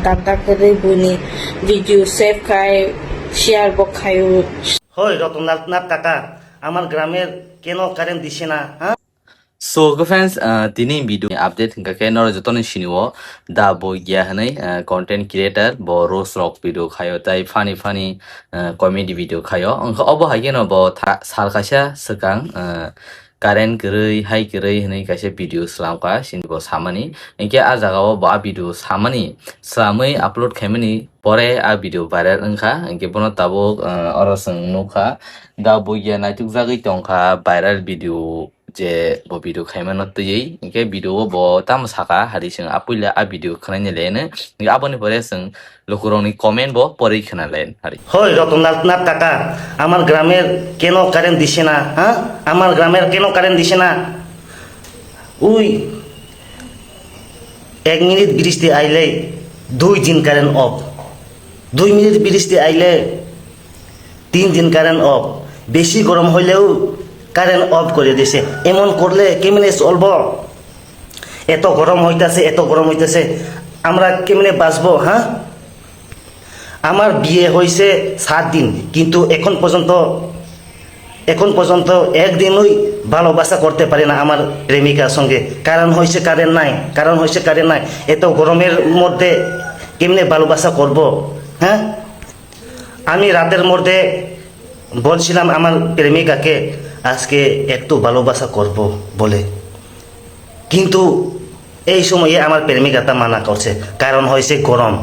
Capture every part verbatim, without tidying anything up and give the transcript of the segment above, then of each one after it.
Tamta kwrwi buini video save khai, share bo khaio. Hoi Rotondra Nath kaka, amar gramer keno current dise na, ha? So, okay friends, uh, tini video ni update hingka khe norok joto ni sini o Da Boigya hwnwi, uh, content creator, bo roast rok video khaio, tai funny funny, uh, comedy video khaio. Wngkha obo hai kheno bo tha-, sal kaisa swkang, uh, current kwrwi, hai kwrwi hwnwi kaisa video slam kha, sini bo samani. Hinkhe ah jaga o bo ah video samani slamwi upload khaimani pore ah video viral wngkha. Hinkhe bono tabuk, uh, oro chwng nukha, Da Boigya naitukjagwi tongkha viral video. Je bo video khaimano twiwi, hinkhe video o bo tamo saka hari chwng a puila a video khwnaini le hwnwi, hinkhe aboni pore chwng lukurokni comment bo porwi khwna le hari. Hoi Rotondra Nath kaka, amar gramer keno current dise na, ha? Amar gramer keno current dise na? Ui, এক মিনিট বৃষ্টি আইলে দুই দিন current of, দুই মিনিট বৃষ্টি আইলে তিন দিন কারেন্ট অফ, বেশি গরম হইলেও কারেন্ট অফ করে দিছে। এমন করলে কেমনে চলবো? এত গরম হইতাছে, এত গরম হইতাছে, আমরা কেমনে বাঁচবো? হ্যাঁ, আমার বিয়ে হয়েছে সাত দিন, কিন্তু এখন পর্যন্ত, এখন পর্যন্ত একদিনই ভালোবাসা করতে পারি না আমার প্রেমিকার সঙ্গে। কারণ হয়েছে কারেন্ট নাই, কারণ হয়েছে কারেন্ট নাই। এত গরমের মধ্যে কেমনে ভালোবাসা করব? হ্যাঁ, আমি রাতের মধ্যে বলছিলাম আমার প্রেমিকাকে, আজকে একটু ভালোবাসা করব বলে, কিন্তু এই সময়ে আমার প্রেমিকাটা মানা করছে, কারণ হয়েছে গরম।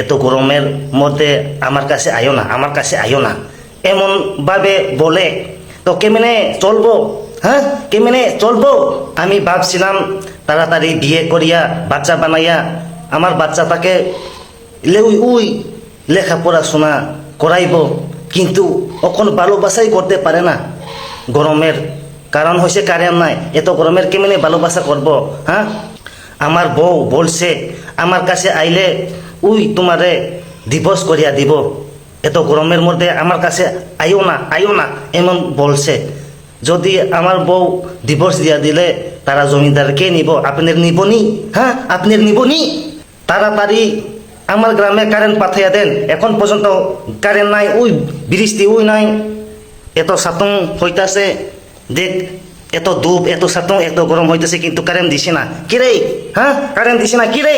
এত গরমের মধ্যে আমার কাছে আইও না, আমার কাছে আইও না, এমন ভাবে বলে। তো কেমনে চলবো? হ্যাঁ, কেমনে চলবো? আমি ভাবছিলাম তাড়াতাড়ি বিয়ে করিয়া বাচ্চা বানাইয়া আমার বাচ্চাটাকে লেউই উই লেখাপড়া শোনা করাইবো, কিন্তু অখন ভালোবাসাই করতে পারে না। গরমের কারণ হয়েছে কারেন্ট নাই, এত গরমের কেমনে ভালোবাসা করব? হ্যাঁ, আমার বউ বলছে আমার কাছে আইলে উই তোমারে ডিভোর্স করিয়া দিব। এত গরমের মধ্যে আমার কাছে আইও না, আইও না, এমন বলছে। যদি আমার বউ ডিভোর্স দিয়া দিলে তারা জমিদার কে নিব? আপনার নিবনি? হ্যাঁ, আপনার নিবনি? তাড়াতাড়ি আমার গ্রামে কারেন্ট পাঠাইয়া দেন। এখন পর্যন্ত কারেন্ট নাই, ওই বৃষ্টি ওই নাই, এত সাতং হইতাছে, দেখ, এত ধূপ, এত সাতং, এত গরম হইতাছে, কিন্তু কারেন্ট দিছে না। কি রে? হ্যাঁ, কারেন্ট দিছে না কি রে?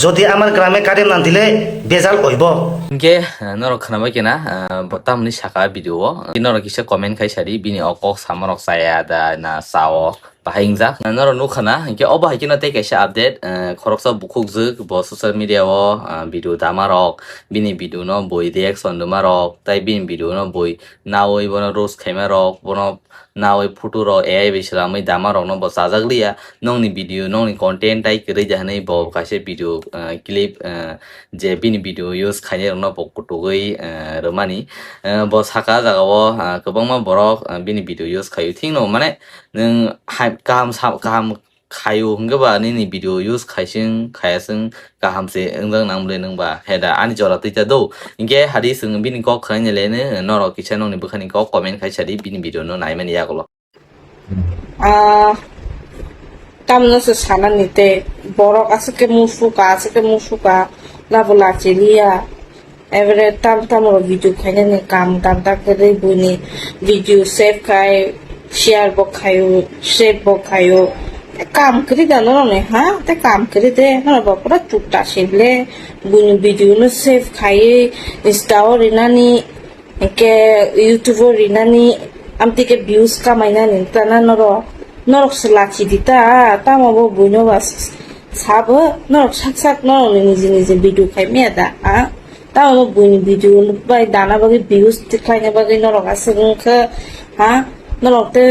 যদি আমার গ্রামে কারেন্ট না দিলে বেজাল হইব। Hinkhe, ah, norok khwnabai khe na, ah, bo tamni saka video o. Norok kisa comment khai sadi, bini o kok samarok chaya da na chao. Bahai wngjak. Norok nukha na, hinkhe obo hai kheno tei kaisa update, eh, khoroksa bukhukjwk bo social media o, ah, video dama rok, bini video no bui reaction rwma rok, tei bini video no bui nawi bono roast khaima rok, bono nawi photo rok A I bai swlamwi dama rok no bo chajak liya. Nokni video, nokni content tai kwrwi da hwnwi bo kaisa video, eh, clip, eh, je bini video use khainai rok no bo kutugwi, eh, rwmani. Eh, bo saka jaga o, ah, kwbangma borok, ah, bini video use khaio. Thik no mane, nwng hai kaham sa-, kaham khaio hwnkhe ba nini video use khaising khayasing kaham se wngjak nang bwle nwng ba he da ani jora twi ta do. Hinkhe hadi chwng bini kok khwnaini le nw norok kisa nokni bwkhani kok comment khai sadi bini video no naimani yagulo. Ah, tamno se sanani tei borok aswk khe musuka, aswk khe musuka, labo lachi liya. Ebere tam tam rok video khainani kam tam ta kwrwi buini video save khai, share bo khaio, save bo khaio. Te kam kwrwi da norokni ha? Te kam kwrwi de norok bo pura chukta se ble. Buini video no save khaiwi Insta o rinani, hwnkhe YouTube o rinani, amtwi khe views kamainani tana norok. Norok se lachi di ta, tamo bo buino ba sabo norok sak sak norokni niji niji video khai maya da, ha? Tamo buini video bai dana bagwi views tikhlaina bagwi norok aswk wngkha, ha? Norok te,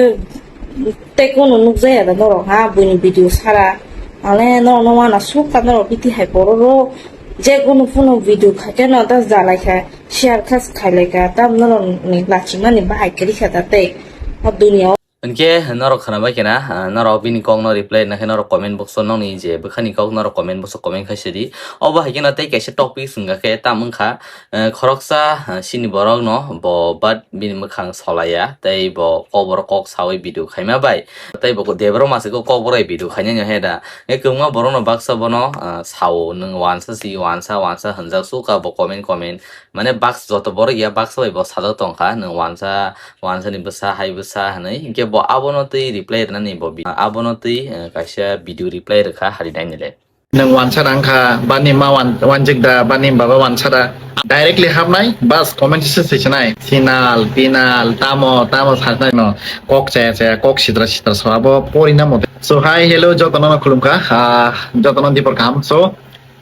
tei kono nukjaya da norok, ha? Buini video sara. Ale norok no wana sukha norok biti hai borok rok. Je kono phano video khaikhe no ta jalai kha, share kha khailai kha, tam norok ni lachimani bahai kwrwi kha da tei. O dunia o. Hinkhe norok khwnabai khe na, ah, norok bini kok no reply rwna khe norok comment box o nokni je bwkhani kok norok comment box o comment khai sidi. Obo hai khe no tei kaisa topic wngkha khe tamo wngkha, eh, khoroksa, ah, chini borok no bo but bini mwkhang solaiya tei bo kokborok kok sawi video khaima bai. Tei bo Debra Masiko kokborok bai video khainai no he da. Hinkhe kwbangma borok no baksa bono, ah, sao nwng wansa si wansa wansa hwnjak suka bo comment comment. Mane baksa joto borok ya baksa bai bo sajak tongkha nwng wansa, wansa ni bwsa hai bwsa hinwi. Hinkhe bo abono twi reply rwnani bo bi-, abono twi, eh, kaisa video reply rwkha hari naini le. Nwng wansa rang kha, bani ma wan-, wanjik da, bani baba wansa da. Directly hapnai, bas comment se se sinai. Sinal, pinal, tamo, tamo saknai no. Kok chaya chaya, kok sitra sitra so abo pori na mote. So hi, hello, joto no khulum kha. Ah, joto no dipor kaham. So,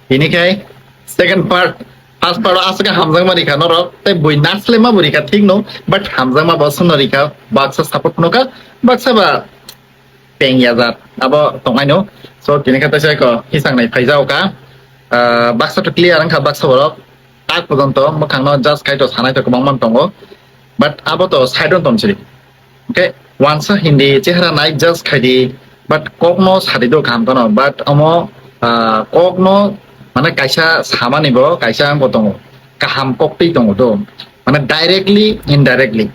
ini khai second part, first part aswk hamjakma rikha norok. Tei bui naslema bo rikha thik no, but hamjakma bo sono rikha, baksa support no kha, baksa ba peng ya jat abo tongnai no. So tini kha teisa ko hisang nai phaijao ka. Ah, baksa to clear wngkha baksa borok. Tak pojonto mwkhang no just khai to sanai to kwbang man tongo. But abo to side on tong siri. Okay, wansa hindi chehra nai just khai di. But kok no sadi do kaham tono. But omo, ah, kok no mane kaisa samani bo kaisa ang tongo. Kaham kok twi tongo do. Mane directly, indirectly.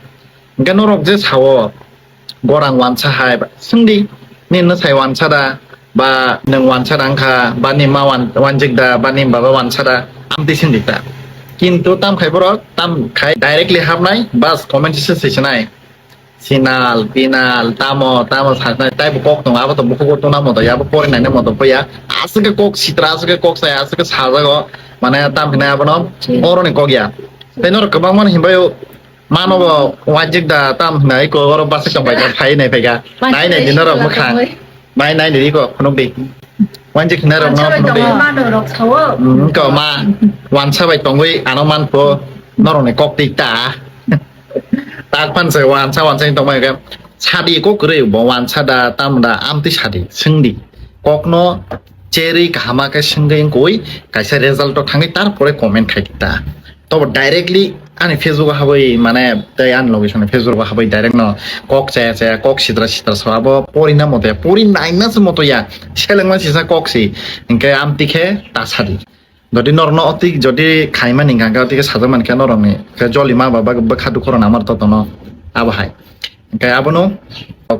Hinkhe norok je sao, gorang wansa hai, ba, swngdi, nini nwsai wansa da, ba nwng wansa da wngkha, ba ni ma wan-, wanjik da, ba ni baba wansa da, amtwi swngdi ta. Kintu tam khai borok, tam khai directly hapnai, bas comment se se sinai. Sinal, pinal, tamo, tamo saknai, taibo kok tongo, abo to bukugo tuna moto ya, abo pori naina moto poya. Aswk khe kok sitra, aswk khe kok saya, aswk khe sajago, mane tam hinai abono, oroni kok ya. Tei norok kwbangma no hinbaio, mano bo wanjik da tam hinai ko oro bus tong bai da phai nai phaika. Nai nai di norok mwkhang. Bai nai di ko phunuk di. Wanjik hinai rok no phunuk di. Mano rok sao. Hmm, ko ma wansa bai tongwi ano man pho norok ni kok tik ta. Tak phan se wansa wansa tong bai ka. Sadi ko kwrwi bo wansa da tam da amtwi sadi swngdi. Kokno cherwi kahama khe swngwi wngkui kaisa result o thangwi tarpore comment khai ta. Tobo directly ani Facebook o habwi mane tei ani location Facebook o habwi direct no kok chaya chaya kok sitra sitra so abo pori na moto ya pori naina se moto ya selengma sisa kok si hinkhe amtwi khe ta sadi. Jodi norokno oti jodi khaimani hingka khe oti khe sajak mankhe norokni khe joli ma ba bwkha dukhu rok amar totono abo hai. Hingke abono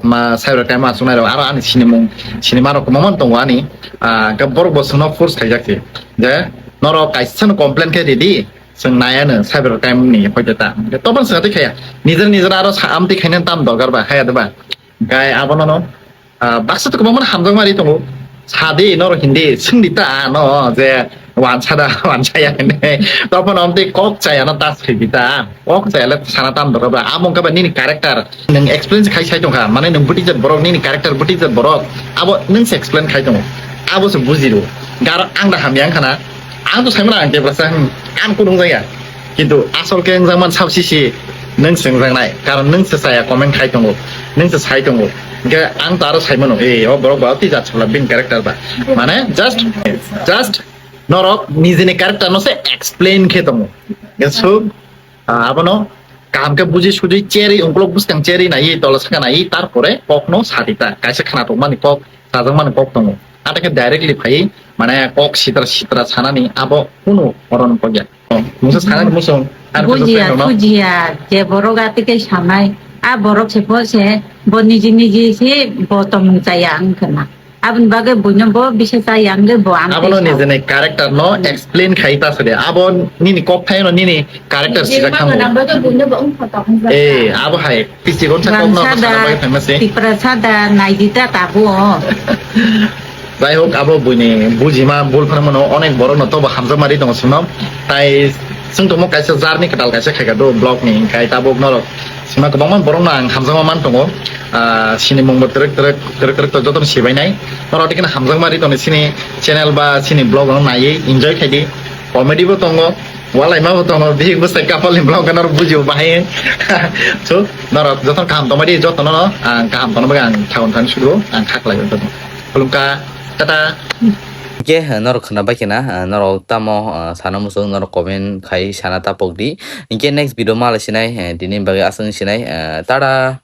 ma cyber crime aswk nairok aro ani sinimung sinima rok kwbangma tongo ani, ah, hingke borok bo chwngno force khaijak se je norok kaisa no complain khe ridi chwng naiya no cyber crime ni hoite ta hingke toboni swngchatwi khaya nijer nijer aro sa amtwi khainani tam dorkar ba haya de ba hingke abono no, ah, baksa to kwbangma hamjakma ri tongo sadi norok hindi swngdi ta no je wansa da wansa ya hinwi toboni amtwi kok chaya no ta swidi ta. Kok chaya le sana tam doro ba. Amo wngkha ba nini character. Nwng explain se khai sai tongkha. Mane nwng bwtwi jat borok, nini character bwtwi jat borok. Abo nwng se explain khai tongo. Abo se buji rw. Garo ang da hamya wngkha na. Ang to saimano ang Tiprasa, hmm, ang kunu wngjakya. Kintu asol khe wngjakman sab sisi nwng se wngjaknai. Karon nwng se chaya comment khai tongo. Nwng se sai tongo. Hingke ang to aro saimano. Eh, o borok ba twi jat sala bini character ba. Mane just, just norok nijini character no se explain khe tongo. Hingke so, Ah, abono kaham khe buji suji cherwi, ungkuluk bwskang cherwi naiwi, tola saka naiwi, tarpore kokno sadi ta. Kaisa khwnathokmani kok, sajakmani kok tongo. Ata khe directly phaiwi, mane kok sitra sitra sanani abo kunu oron kok ya. Oh, mungsa sanani musung, ani khe Bujiya, rokno. Bujiya, je borok ati khe sanai, a borok se pho se, bo niji niji se bo tongmung chaya wng khwna. Aboni bagwi buino bo bisa cha yang de bo ang Abono tei sao. Nijini character no explain khai ta sade. Abo nini kok thaino nini character sida khango. Nang bagwi buino bo wng photo wng Eh, abo hai. Pisi gon sa kok no Bangsa sana da, bagwi thangma se. Tipra sa da, naidi ta tabu o. Jai hok abo buini bujima bul phano mano onek borok no tobo hamjak mari tongo sumno. Tai sung tomo kaisa jarni kwtal kaisa khaika do blog ni kai tabuk norok. Sima kwbangma borokno ang hamjakma man tongo. Ah, sini mungbo twrwk twrwk, twrwk twrwk to jotono sibainai. Norok tikino hamjakma ri tongni sini channel ba sini vlog no naiwi enjoy khaidi. Comedy bo tongo, walaima bo tongo, bihik bwsai kapal ni vlog no norok bujio bahai. So, norok jotono kaham tongmadi, jotono no ang kaham tongna bagwi ang thagon thani sudu, ang khaklai jotono. Khulumkha, tata. Hingke, eh, norok khwna bai khena, eh, norok tamo, eh, sana muchung, norok comment khai sana tapok di. Hingke next video ma lai sinai, eh, tini bagwi aswk sinai, eh, tada.